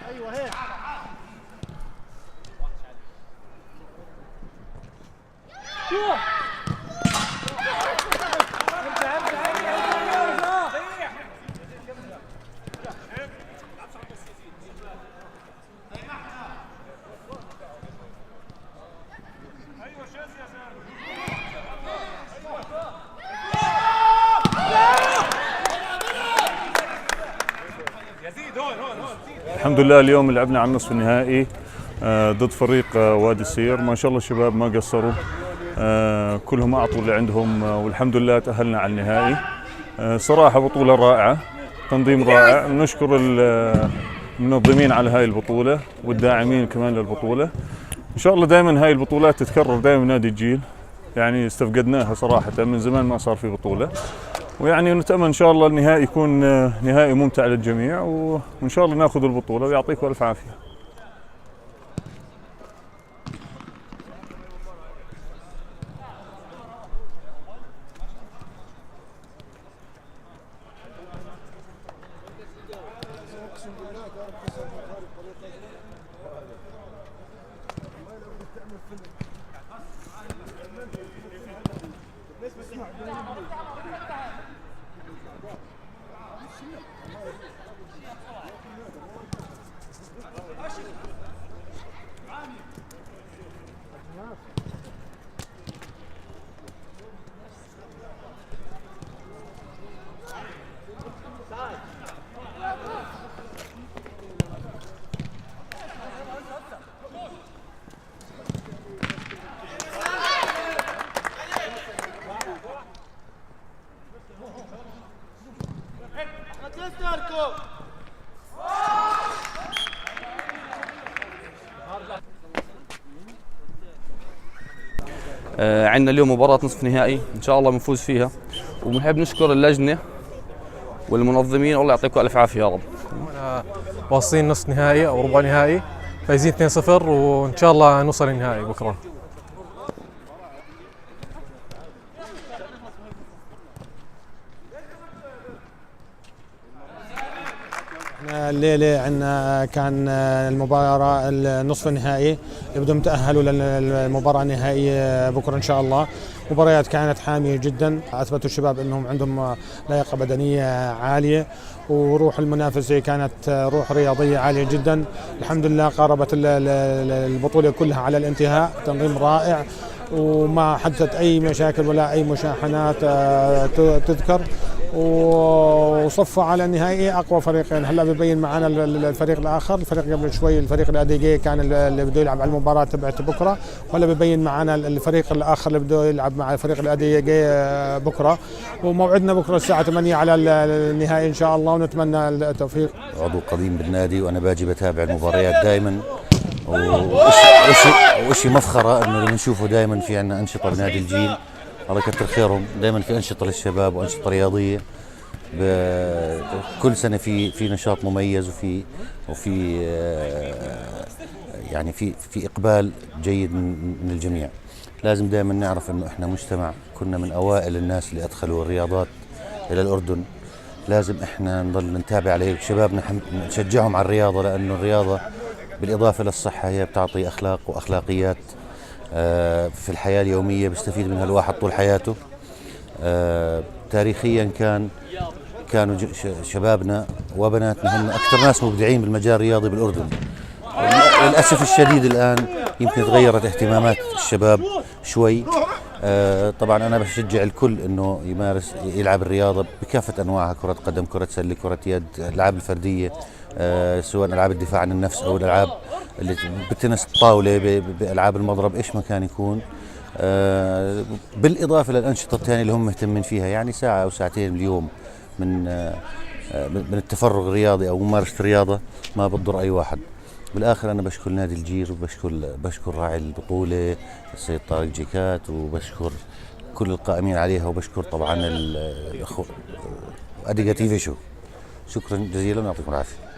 ايوه هيك. الحمد لله اليوم لعبنا على النصف النهائي ضد فريق وادي السير. ما شاء الله الشباب ما قصروا، كلهم اعطوا اللي عندهم، والحمد لله تاهلنا على النهائي. صراحة بطوله رائعة، تنظيم رائع. نشكر المنظمين على هاي البطولة والداعمين كمان للبطولة. ان شاء الله دائما هاي البطولات تتكرر دائما. نادي الجيل يعني استفقدناها صراحة، من زمان ما صار في بطوله، ويعني نتامل ان شاء الله النهائي يكون نهائي ممتع للجميع، وان شاء الله ناخذ البطولة، ويعطيكم الف عافية. عندنا اليوم مباراة نصف نهائي إن شاء الله بنفوز فيها، وبنحب نشكر اللجنة والمنظمين، والله يعطيكم ألف عافية يا رب. واصلين نصف نهائي أو ربع نهائي، فايزين 2-0، وإن شاء الله نوصل النهائي بكرة. الليلة عندنا كان المباراة النصف النهائي اللي بدهم يتأهلوا للمباراة النهائية بكرة إن شاء الله. مباريات كانت حامية جدا، أثبتوا الشباب أنهم عندهم لياقة بدنية عالية، وروح المنافسة كانت روح رياضية عالية جدا. الحمد لله قاربت البطولة كلها على الانتهاء، تنظيم رائع وما حدثت أي مشاكل ولا أي مشاحنات تذكر، وصفوا على النهائي اقوى فريقين. هلا ببين معنا الفريق الاخر، الفريق قبل شوي الفريق الاديجي كان اللي بده يلعب على المباراة تبعت بكره، وهلا ببين معنا الفريق الاخر اللي بده يلعب مع الفريق الاديجي بكره. وموعدنا بكره الساعة 8 على النهائي ان شاء الله، ونتمنى التوفيق. عضو قديم بالنادي وانا باجي بتابع المباريات دائما، وشيء مفخرة انه بنشوفه دائما في عندنا انشطة بنادي الجيل، الله يكثر خيرهم، دائما في انشطة للشباب وانشطه رياضية. كل سنة في نشاط مميز، وفي يعني في اقبال جيد من الجميع. لازم دائما نعرف انه احنا مجتمع كنا من اوائل الناس اللي ادخلوا الرياضات الى الاردن، لازم احنا نضل نتابع عليه شبابنا، نشجعهم على الرياضة، لانه الرياضة بالاضافة للصحة هي بتعطي اخلاق واخلاقيات في الحياة اليومية بيستفيد منها الواحد طول حياته. تاريخيا كانوا شبابنا وبناتنا هم أكثر ناس مبدعين بالمجال الرياضي بالأردن. للأسف الشديد الآن يمكن تغيرت اهتمامات الشباب شوي. طبعا أنا بشجع الكل إنه يمارس يلعب الرياضة بكافة أنواعها، كرة قدم، كرة سلة، كرة يد، الألعاب الفردية، سواء ألعاب الدفاع عن النفس أو الألعاب اللي بتنس الطاولة، بألعاب المضرب، إيش ما كان يكون. بالإضافة للأنشطة الثانية اللي هم مهتمين فيها، يعني ساعة أو ساعتين باليوم من التفرغ الرياضي أو ممارسة الرياضة ما بتضر أي واحد. بالآخر أنا بشكر نادي الجيل، وبشكر راعي البطولة السيد طارق جيكات، وبشكر كل القائمين عليها، وبشكر طبعا الأخوة أديجا تي في شو. شكرا جزيلا ويعطيكم العافية.